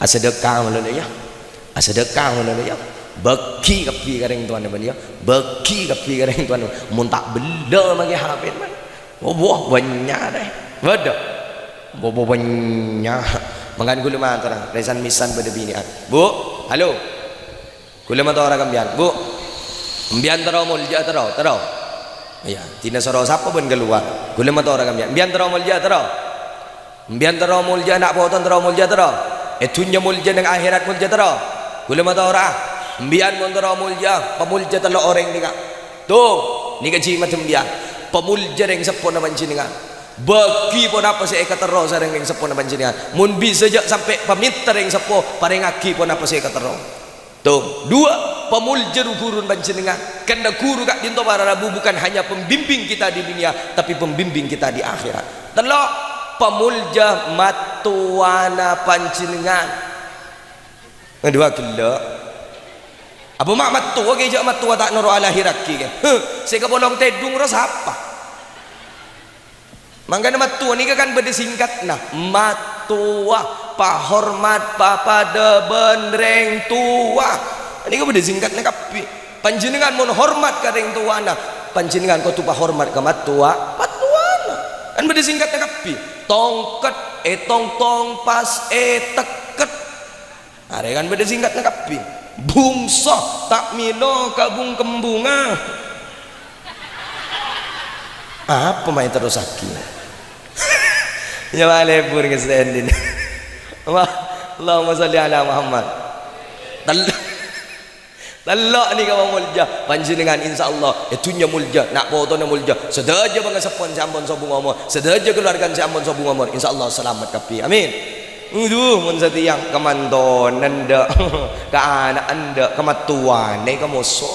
Asadhâka molaè, yâ. Asadhâka molaè, yâ. Bâghi kabbhi ka rèng towana bân, yâ. Bâghi kabbhi ka rèng towana. Mon ta' bellâ makè H P, man. Wah, bânnya' rè. Bâdâ. Bâbâ bânnya'. Mangkana kaulâ matora, rè san-mèsan bâdâ binè'an. Bu, halo. Kaulâ matora ka sampèyan, Bu. Sampèyan terro molja terro, terro. Iyâ, dhinasoro sapa bân kalowar. Kaulâ matora ka sampèyan, sampèyan terro molja terro. Sampèyan terro molja, na' potona terro molja terro. È dhunnya molja, neng akhèrat molja terro. Kaulâ matora, sampèyan mon terro molja, pamolja tello' orèng nèka. Tong, nèka jimat sampèyan. Pamolja rèng seppona panjhennengngan. Bâghi ponapa sè èkaterro sareng rèng seppona panjhennengngan. Mon bisa jhâ' sampè' pamènta rèng seppo, parèngaghi ponapa sè èkaterro. Tong, duwâ', pamolja ru-ghuruna panjhennengngan. Karna ghuru ka'dinto para rabu bukan hanya pembimbing kita di dunia, tapi pembimbing kita di akhirat. Tello', pamolja mattowana panjhennengngan. Ngan duwâ' ghellâ'. Apa ma' mattowa kè jhâ' mattowa ta' noro' alahèrraghi kè? Huh, sè kapolong tèdung rowa sapa? Mangkana mattowa nèka kan bâdâ singkatna. Mattowa, pahormat, papadâ bân rèng towa. Nèka bâdâ singkatna kabbhi. Panjhennengngan mon hormat ka rèng towana, panjhennengngan kodhu pahormat ka mattowa, mattowana. Kan bâdâ singkatna kabbhi. Tongket, ètongtong pas ètekket. Arèya kan bâdâ singkatna kabbhi. Bungso ta' mèlo kabung-kembunga. Apa ma' èterrossaghi? Yâ, malè bur ngessè'è dhin. Wah, Allahumma sholli ala Muhammad. Tello', tello' nèka pamolja. Panjhennengngan, insyaallah, è dhunnya molja, na' potona molja, sadhâjâ pangaseppona sè ampon sobung omor, sadhâjâ kalowargana sè ampon sobung omor, insyaallah salamet kabbhi. Amin. Aduh, mon satèya kamantowan endâ', kaana'an endâ', kamattowana kamoso.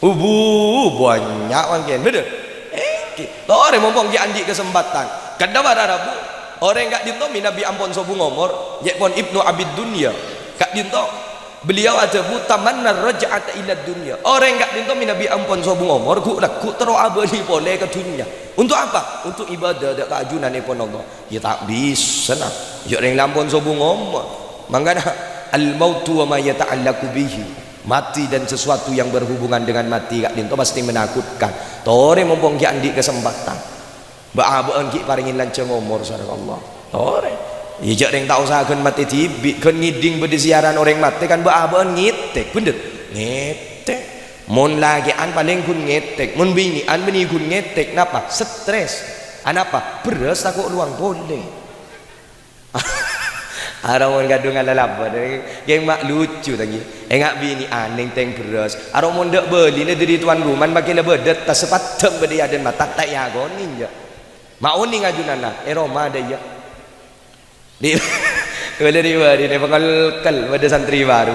Ubu, bânnya' mangkèn, bhender? Ènggi. Torè, mompong ghi' andi' kasempatan. Kadhâ' para rabu, orèng ka'dinto mènabi ampon sobung omor, ca'èpon Ibnu Abid Dunya. Ka'dinto, beliau adhâbu, "Tamanna raj'ata ila dunya." Orèng ka'dinto mènabi ampon sobung omor, ghu'-, lagghu' terro abâli polè ka dhunnya. Untuk apa? Untuk ibadah dâ' ka ajunanèpon Allah. Yâ ta' bisa, nah. Yâ rèng la ampon sobung omor. Mangkana, "Al-mautu wa ma yata'allaqu bihi." Mati dan sesuatu yang berhubungan dengan mati ka'dinto pasti menakutkan. Torè, mompong ghi' andi' kasempatan. Bâ'-abâ'ân ghi' parèngè lanjhâng omor sareng Allah. Torè. Yâ jhâ' rèng ta' osa ghân matè dhibi', ghân ngèdhing bâdâ siyaran orèng matè kan bâ'-abâ'ân ngètèk, bhender? Ngètèk. Mon lakè'an palèng ghun ngètèk, mon binè'an bânnè ghun ngètèk. Napa? Stres. Anapa? Bherrâs tako' lowang polè. Arèya mon kadhung alalabât, kèng ma' lucu, ta' ghi. Enga' binè'an nèng tèng bherrâs. Arèya mon dâ' bâlina dâri towan roma, makè la bâdâ tas sè paddhâng bâdâ è adâ'na mata, ta' èakonè, jhâ'. Ma' onèng ajunanna, è roma dâ' iyâ. Di-, kaulâ ri-, bâri' nè pangèlkel, bâdâ santri baru.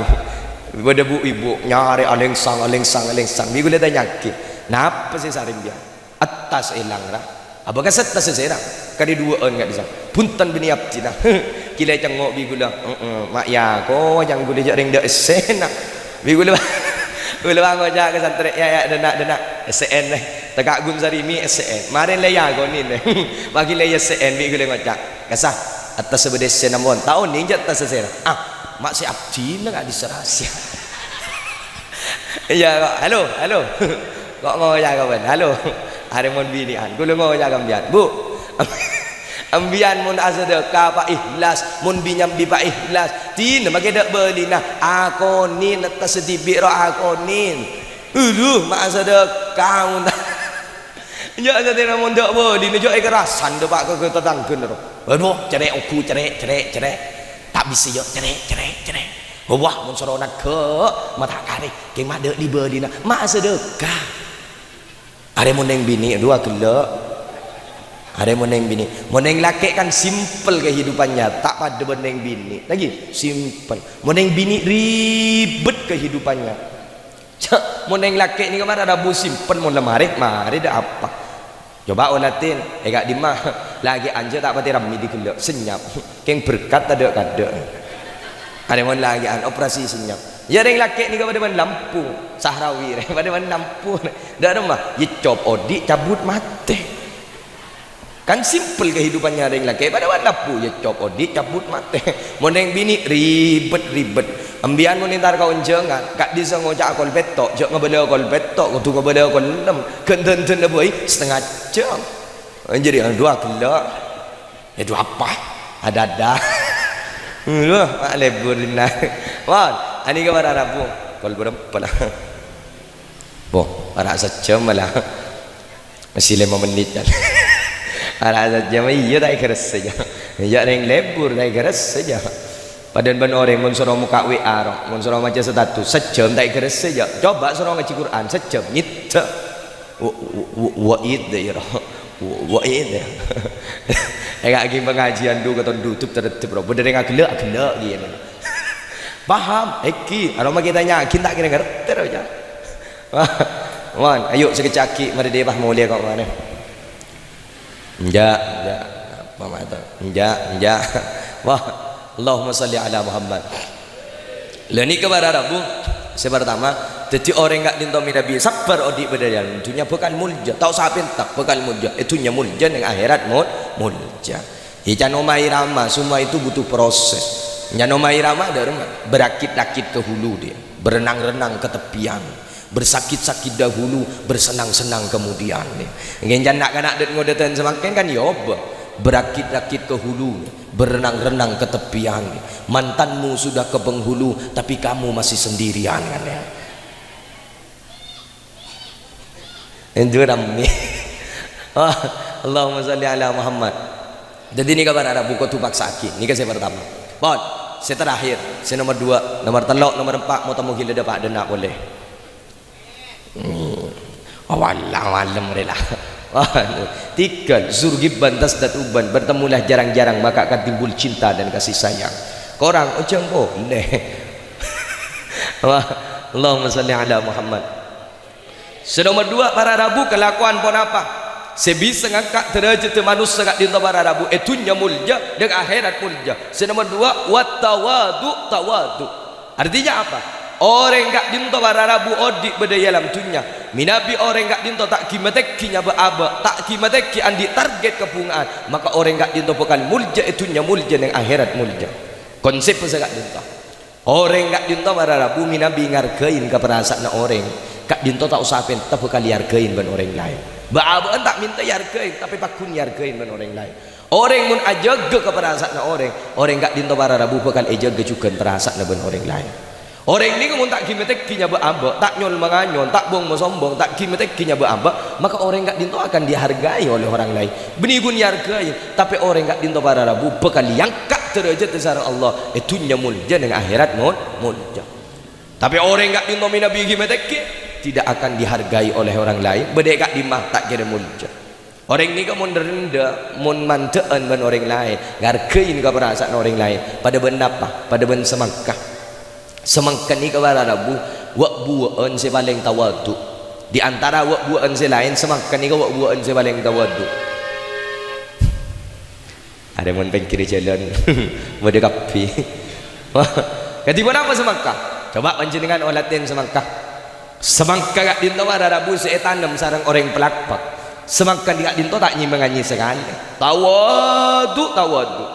Bâdâ bu-ibu, nyarè alèngsang, alèngsang, alèngsang. Bi' kaulâ tanya'aghi, "Napa sè sarè, Mbiyân?" "Attas èlang, ra." "Abâ' kas attas sè sèra?" "Kadhi duwâ'ân ka'dissa'." "Bhunten bânnè abdhina." Ghilâ cengngo' bi' kaulâ. "Heeh, ma' èako, jhâ' kaulâ jhâ' rèng dâ' essèna." Bi' kaulâ, kaulâ ngoca' ka santrè, "Yâ, yâ, dânna', dânna'. Essè'è, nè. Tèka' ghun sarè mè' essè'è. Marè la èakonè, nè." Pas ghilâ èessè'è, bi' kaulâ ngoca', "Kassa'." Attassa bâdâ essèna mon. Ta' onèng jâ' attassa sèra. Ah, ma' sè abdhina ka'dissa' rahasiya. Iyâ, kok. Halo, halo. Kok ngoca' kabân? Halo. Arè mon binè'an. Kaulâ ngoca' ka embiyân. Bu, embiyân mon asadâka pa' ikhlas, mon bi-nyambi pa' ikhlas. Dinah makè dâ' bâlina. Akonè attassa dhibi' ro akonè. Adu, ma' asadâka mon ta-, Jâ' satèya mon dâ' bâlina, jâ' èkarasan dâpa' ka, ka tatangghâna ro. Aduh, cerrè' ongghu, cerrè', cerrè', cerrè'. Ta' bisa, jâ', cerrè', cerrè', cerrè'. Wah, mon soro naghâ', ma' ta' karè, kèng ma' dâ' li-bâlina, ma' asadâka. Arè mon neng binè', aduh, aghellâ'. Arè mon neng binè'. Mon neng lakè' kan simpel kehidupannya, ta' padâ bân neng binè'. Lagi, simpel. Mon neng binè' ribet kehidupannya. Jâ', mon neng lakè' nèka mara rabu simpel, mon la marè, marè dâ' apa. Coba olatè, è ka'dimma, lakè' anjâ' ta' patè rammè dhi ghellâ', senyap. Kèng berkat tadâ'-kadâ'. Arè mon lakè'an operasi senyap. Iyâ, rèng lakè' nèka padâ bân lampu, Sahrawi, rè, padâ bân lampu. Dâ' remma, ècop odi', cabut, matè. Kan simpel kehidupannya rèng lakè', padâ bân lampu, iyâ cop odi', cabut, matè. Mon neng binè' ribet-ribet. Embiyân mon entar ka onjhângan, ka'dissa' ngoca'a kol pètto', jâ' ngabâlâ kol pètto', kodhu ngabâlâ kol ennem. Ghân-dhândhânna bhâi satengnga jam. Jârèya, aduh, aghellâ'. Aduh, apa? Ada-ada. Aduh, ma' lebur dinna'. Mon, anèka para rabu. Kol bârâmpa la? Boh, para' sajjhâm la. Masih lèma mennit, jâ. Para' sajjhâm, iyâ, ta' èkarassa, jâ. Iyâ, rèng lebur, ta' èkarassa, jâ. Padâna bân orèng, mon soro mokka' W A, ro. Mon soro maca status, sajjhâm, ta' èkarassa, jâ. Coba soro ngajhi Qur'an, sajjhâm, nyèdâ. Wa-, wa-, wa-, wa'id, ya, ro. Wa-, wa'id, ya. Ènga' ghi pangajiân du katon dutup, tareddep, ro. Bâdâ rèng aghellâ', aghellâ', ghi, ya. Paham? Èngghi, aromma kita nyaghin, ta' kèra ngartè, ro, jâ. Mon, ayo, sakejjhâ' aghi', marè dâpa' molè kok marè. Enjâ', enjâ'. Apa maèto? Enjâ', enjâ'. Wah, Allahumma shalli ala Muhammad. Lah, nèka para rabu. Sè partama, dhâddhi orèng ka'dinto mènabi sabbhâr odi' bâdâ è dâlem dhunnya bhâkal molja. Ta' osa apènta, bhâkal molja. È dhunnya molja, neng akhèrat mol-, molja. È can Rhoma Irama, semua itu butuh proses. Can Rhoma Irama dâ' remma, berakit-rakit ke hulu dia, berenang-renang ke tepian, bersakit-sakit dahulu, bersenang-senang kemudian. Ngghi, can na'-kana' dâ'-ngodâdhân samangkèn kan ya obâ, berakit-rakit ke hulu, berenang-renang ke tepian. Mantanmu sudah ke penghulu, tapi kamu masih sendirian, kan, ya. Èndu rammè. Wah, Allahumma shalli ala Muhammad. Dhâddhi nèka para rabu kodhu paksa'aghi. Nèka sè partama. Pon, sè terakhir, sè nomor dua, nomor tello', nomor empa', moto-moghi la dâpa' dâ' enna' polè. Hmm. Awalla malem rè la. Wah, tiga, zur ghibban tazdad hubban, bertemulah jarang-jarang maka akan timbul cinta dan kasih sayang. Korang, ojhâng polè. Wah, Allahumma shalli ala Muhammad. Sè nomor dua, para rabu, kalakowan ponapa sè bisa ngangka' dârâjhâddhâ manossa ka'dinto para rabu è dhunnya molja, dâ' akhèrat molja. Sè nomor dua, wat tawadu', tawadu'. Artinya apa? Orèng ka'dinto para rabu odi' bâdâ è alam dhunnya, mènabi orèng ka'dinto ta' ghi-matèghi nyabâ'-abâ', ta' ghi-matèghi andi' target kabhunga'an, maka orèng ka'dinto bhâkal molja è dhunnya molja, neng akhèrat molja. Konsep sè ka'dinto. Orèng ka'dinto para rabu mènabi ngargain ka parasa'anna orèng, ka'dinto ta' osa pènta bhâkal èargain bân orèng laèn. Bâ'-abâ'ân ta' mènta èargain, tapè pagghun èargain bân orèng laèn. Orèng mon ajâgâ ka parasa'anna orèng, orèng ka'dinto para rabu bhâkal èjâgâ jhughân parasa'anna bân orèng laèn. Orèng nèko mon ta' ghi-matèghi nyabâ'-abâ', ta' nyol-manganyol, ta' bong-masombong, ta' ghi-matèghi nyabâ'-abâ', maka orèng ka'dinto akan dihargai oleh orang lain. Bânnè ghun èargain, tapè orèng ka'dinto para rabu bhâkal èangka' dârâjhâddhâ sareng Allah, è dhunnya molja, neng akhèrat mol-, molja. Tapè orèng ka'dinto mènabi ghi-matèghi, tidak akan dihargai oleh orang lain, bâdâ è ka'dimma ta' kèra molja. Orèng nèka mon rèndhâ, mon mandhâ'ân bân orèng laèn, ngargain ka parasa'anna orèng laèn, padâ bân napa? Padâ bân samangka. Samangka nèka para rabu, wâ'-buwâ'ân sè palèng tawadu'. Di antara wâ'-buwâ'ân sè laèn, samangka nèka wâ'-buwâ'ân sè palèng tawadu'. Arè mon pèngghirrâ jhâlân, bâdâ kabbhi. Wah, kadhi ponapa samangka? Coba panjhennengngan olatè samangka. Samangka ka'dinto para rabu sè ètanem sareng orèng palakpak. Samangka ka'dinto ta' nyè-manganyè sakalè. Tawadu', tawadu'.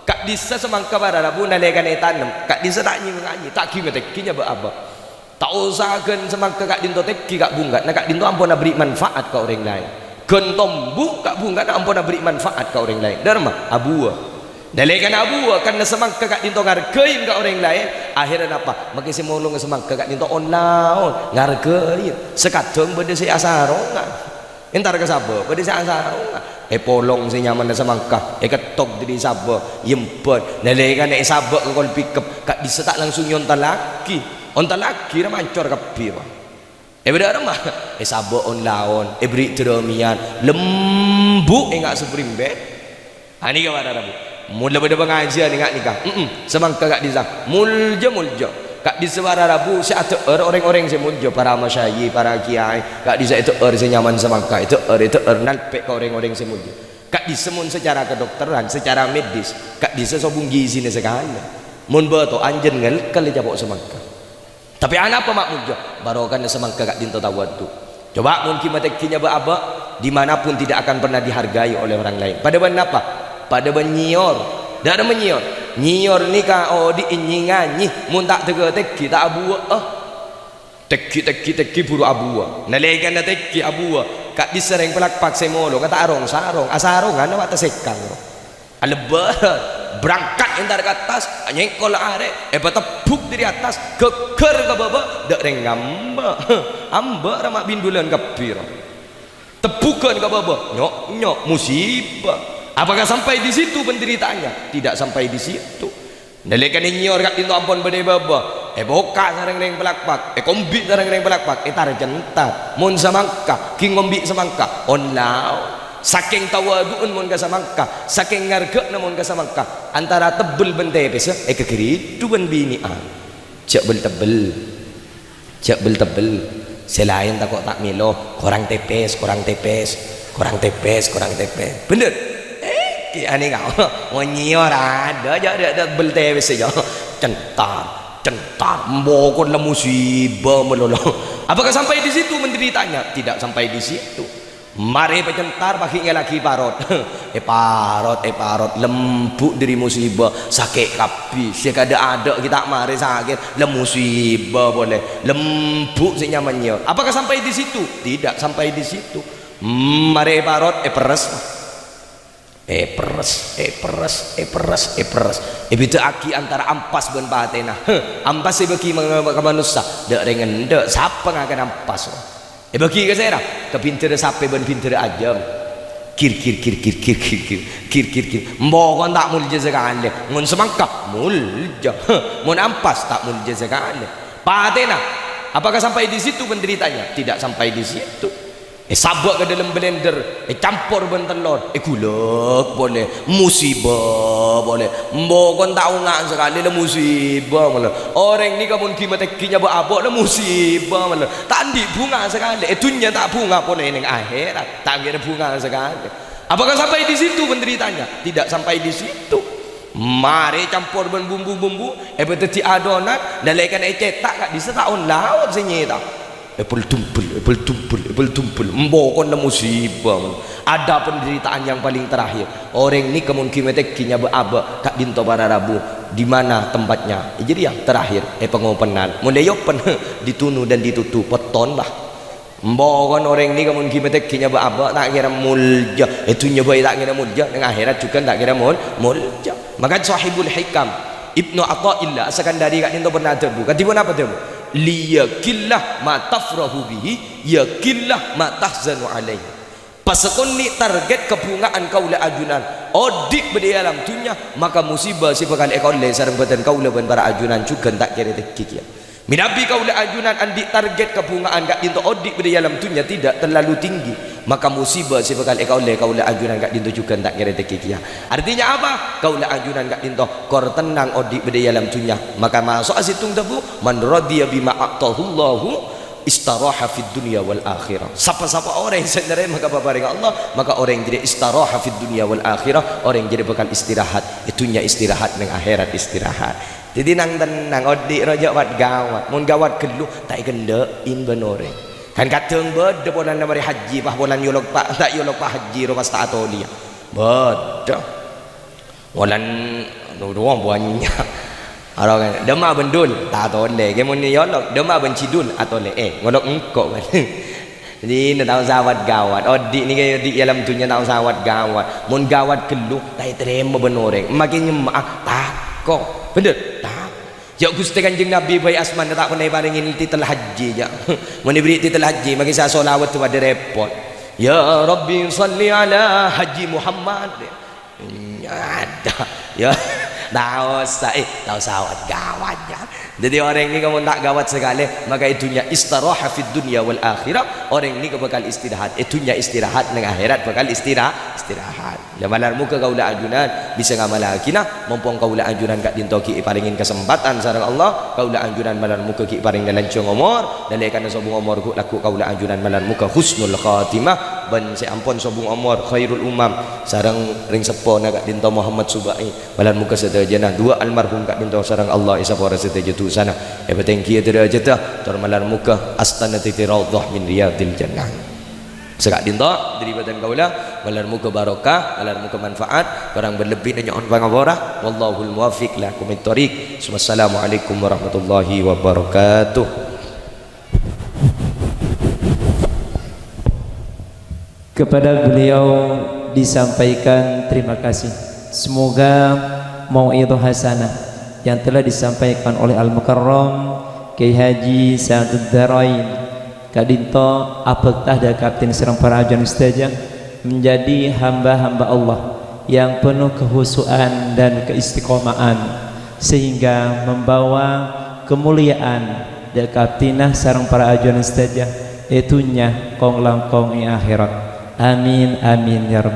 Ka'dissa samangka para rabu nalèkana ètanem, ka'dissa ta' nyè-, nganyè, ta' ghi-matèghi nyabâ' abâ'. Ta' osa ghân samangka ka'dinto tèghi ka' bhungkana, ka'dinto ampon aberri' manfaat ka orèng laèn. Ghân tombu ka' bhungkana ampon aberri' manfaat ka orèng laèn. Dârma, abuwâ. Nalèkana abuwâ, karna samangka ka'dinto ngargâi ka orèng laèn, akhèrra napa? Makè sè molonga samangka ka'dinto on-laon, ngargâi. Sakaddhâng bâdâ sè asaronga. Entar ka sabâ, bâdâ sè asaronga. Èpolong sè nyamana samangka, èkettok dâri sabâ, èyembhât. Nalèkana èsabâ' ka kol pickup, ka'dissa ta' langsung èontallaghi. Ontallaghi ra mancor kabbhi, Pak. È bâdâ rèma, èsabâ' on-laon, èberri' dârâmèyan, lembu' ènga' spring bed. Anèka para rabu. Mon la bâdâ pangajiyân ènga' nèka. Mm-mm. Samangka ka'dissa. Molja, molja. Ka'dissa para rabu sè adhâ'âr orèng-orèng sè molja, para masyayikh, para kiyaè. Ka'dissa èdhâ'âr sè nyaman samangka, èdhâ'âr, èdhâ'âr nalpè' ka orèng-orèng sè molja. Ka'dissa mon secara kedokteran, secara medis, ka'dissa sobung gizina sakalè. Mon bâto anjhân ngèlkèl ècapo' samangka. Tapè anapa ma' molja? Barokana samangka ka'dinto tawaddu. Coba mon ghi-matèghi nyabâ' abâ', di mana pun tidak akan pernah dihargai oleh orang lain. Padâ bân napa? Padâ bân nyèyor. Dârâmma nyèyor. Nyèyor nèka odi' nyè-nganyè, mon ta' tèghi-tèghi, ta' abuwâ'â. Tèghi, tèghi, tèghi buru abuwâ. Nalèkana tèghi abuwâ, ka'dissa rèng palakpak sè molonga ta' arong-sarong, asarongana ma' tasèkang. Alebbâr, berangkat entar ka attas, nyèngkol arè', èpatebbhuk dâri attas, ghâggâr ka bâbâ, dâ' rèng amba'. Amba' ra ma' bindulân kabbhi ra. Tebbhughân ka bâbâ, nyo'-nyo', musibah. Apakah sampai di situ penderitaannya? Tidak sampai di situ. Nalèkana nyèyor ka'dinto ampon bâdâ è bâbâ, èbokka' sareng rèng palakpak, èkombi' sareng rèng palakpak, ètar-cèntar. Mon samangka, ghi ngombi' samangka, on-laon. Sakèng tawadhu'en mon ka samangka, sakèng ngargâ'na mon ka samangka, antara tebbel bân tèpèssa èkaghâridu bân binè'an. Jhâ' bel-tebbel, jhâ' bel-tebbel. Sè laèn tako' ta' mèlo, korang tèpès, korang tèpès, korang tèpès, korang tèpès. Bhender? Èngghi anèka. Mon nyèyor adâ', jhâ', jhâ', jhâ' bel tèpèssa, jhâ'. Cèntar, cèntar. Mbokon la musibah malolo. Apakah sampai di situ menderitanya? Tidak sampai di situ. Marè èpacèntar, paghi' ngèlaghi parot. Èparot, èparot, lembu' dâri musibah, sakè' kabbhi. Sè kadâ'-adâ' ghi' ta' marè sakè', la musibah polè. Lembu' sè nyaman nyèyor. Apakah sampai di situ? Tidak sampai di situ. Marè èparot, èperres. Èperres, èperres, èperres, èperres. Èbhidhâ'aghi antara ampas bân patèna. Heh, ampas èbâghi ma-, ka manossa, dâ' rèng endâ', sapa ngakan ampas? Èbâghi ka sèra? Ka bhindhârâ sapè bân bhindhârâ ajâm. Gir, gir, gir, gir, gir, gir, gir, gir, gir, gir. Mbokon ta' molja sakalè. Mon samangka, molja. Heh, mon ampas, ta' molja sakalè. Patèna, apakah sampai di situ penderitanya? Tidak sampai di situ. Èsabâ' ka dâlem blender, ècampor bân tellor, èghulâk polè, musibah polè. Mbokon ta' onga' sakalè la musibah polè. Orèng nèka mon ghi-matèghi nyabâ' abâ' la musibah polè. Ta' andi' bhunga sakalè, è dhunnya ta' bhunga polè neng akhèrat, ta' kèra bhunga sakalè. Apakah sampai di situ penderitanya? Tidak sampai di situ. Marè campor bân bumbu-bumbu, èpadhâddhi adonan, nalèkana ècèta' ka'dissa ta' on-laon sè nyèta'. Èpèl dumbel, èpèl dumbel, èpèl dumbel. Mbokon la musibah. Ada penderitaan yang paling terakhir. Orèng nèka mon ghi-matèghi nyabâ' abâ' ka'dinto para rabu. Di mana tempatnya? Jârèya terakhir, è pangopenan. Mon la èopen, ditunu dan ditutu, pètton, bah. Mbokon orèng nèka mon ghi-matèghi nyabâ' abâ' ta' kèra molja. È dhunnya bhâi ta' kèra molja, neng akhèrat jhughân ta' kèra mol-, molja. Maka Shahibul Hikam, Ibnu Athaillah As-Sakandari ka'dinto pernah adhâbu. Kadhi ponapa dhâbu? "Liyaqilla ma tafrahu bihi, yaqilla ma tahzanu alaihi." Pasakonè' target kabhunga'an kaulâ ajunan odi' bâdâ è alam dhunnya, maka musibah sè bhâkal èkaollè sareng bhâdhân kaulâ bân para ajunan jhughân ta' kèra tèghi kèya. Mènabi kaulâ ajunan andi' target kabhunga'an ka'dinto odi' bâdâ è alam dhunnya tidak terlalu tinggi, maka musibah sè bhâkal èkaollè kaulâ ajunan ka'dinto jhughân ta' kèra tèghi kèya. Artinya apa? Kaulâ ajunan ka'dinto kor tennang odi' bâdâ è alam dhunnya, maka maso'a sèttong dhâbu, "Man radiya bima a'tahullahu istaraha fid dunya wal akhirah." Sapa-sapa orèng sè narèma kapaparèngnga Allah, maka orèng jârèya istaraha fid dunya wal akhirah, orèng jârèya bhâkal istirahat è dhunnya, istirahat neng akhèrat istirahat. Dhâddhi nang-tennang, odi' rowa jhâ' wat-ghâwat. Mon ghâwat ghâllu, ta' èkendhâ'in bân orèng. Kan kadhâng bâdâ polana marè hajji, pas polana nyolok pa', ta' nyolok pa' hajji, rowa pas ta' atolèya. Bâdâ. Molan duwâ bânnya'. Aro kan, "Dâmma bân Dul?" "Ta' tolè." Kè mon èolok, "Dâmma bân si Dul?" "Atolè'è." Ngolok engko', kan. Jadi, nè tao sawat gawat. Odi' nèka odi' è alam dunnya tao sawat gawat. Mon gawat ghâllu, ta' ètarèma bân orèng. Makè nyemma'a, tako'. Bhender? Tako'. Ya Ghustè Kanjeng Nabi bhâi asmana ta' pernah èparèngè titel haji, jâ'. Mon èbherri' titel haji, makè sè asholawat padâ rèpot. "Ya Rabbi shalli ala Haji Muhammad." Ada. Ya, ta' osa, eh, ta' osa gawat, ya. Jadi, orèng nèka mon ta' gawat sakalè, maka è dunnya istaraha fid dunya wal akhirah, orèng nèka bhâkal istirahat. È dunnya istirahat, neng akhèrat bhâkal istira-, istirahat. Ya, malar moghâ kaulâ ajunan bisa ngamalaghina, mompong kaulâ ajunan ka'dinto ghi' èparèngè kasempatan sareng Allah, kaulâ ajunan malar moghâ ghi' parèng lanjhâng omor, nalèkana sobung omor ghu'-lagghu' kaulâ ajunan malar moghâ husnul khatimah, bân sè ampon sobung omor khairul umam, sareng rèng seppona ka'dinto Muhammad Subai, malar moghâ sadhâjâna duwâ almarhum ka'dinto sareng Allah èsapora sadhâjâ dhusana, èpatèngghiyâ dârâjâddhâ, tor malar moghâ astana dhâddhi raudhah min riyadil jannah. Saka'dinto dâri bhâdhân kaulâ, malar moghâ barokah, malar moghâ manfaat, korang bân lebbina nyo'on pangapora. Wallahul muwaffiq ila aqwamit thoriq. Wassalamualaikum warahmatullahi wabarakatuh. Kepada beliau disampaikan terima kasih. Semoga mau'idhah hasanah yang telah disampaikan oleh Al-Mukarram Kiai Haji Sa'dud Darain ka'dinto abhâkta dâ' Kapten sareng para ajunan sadhâjâ menjadi hamba-hamba Allah yang penuh kehusuan dan keistiqomahan, sehingga membawa kemuliaan dâ' Kaptena sareng para ajunan sadhâjâ è dunnya kong-langkong è akhèrat. Amin, amin, ya rabbal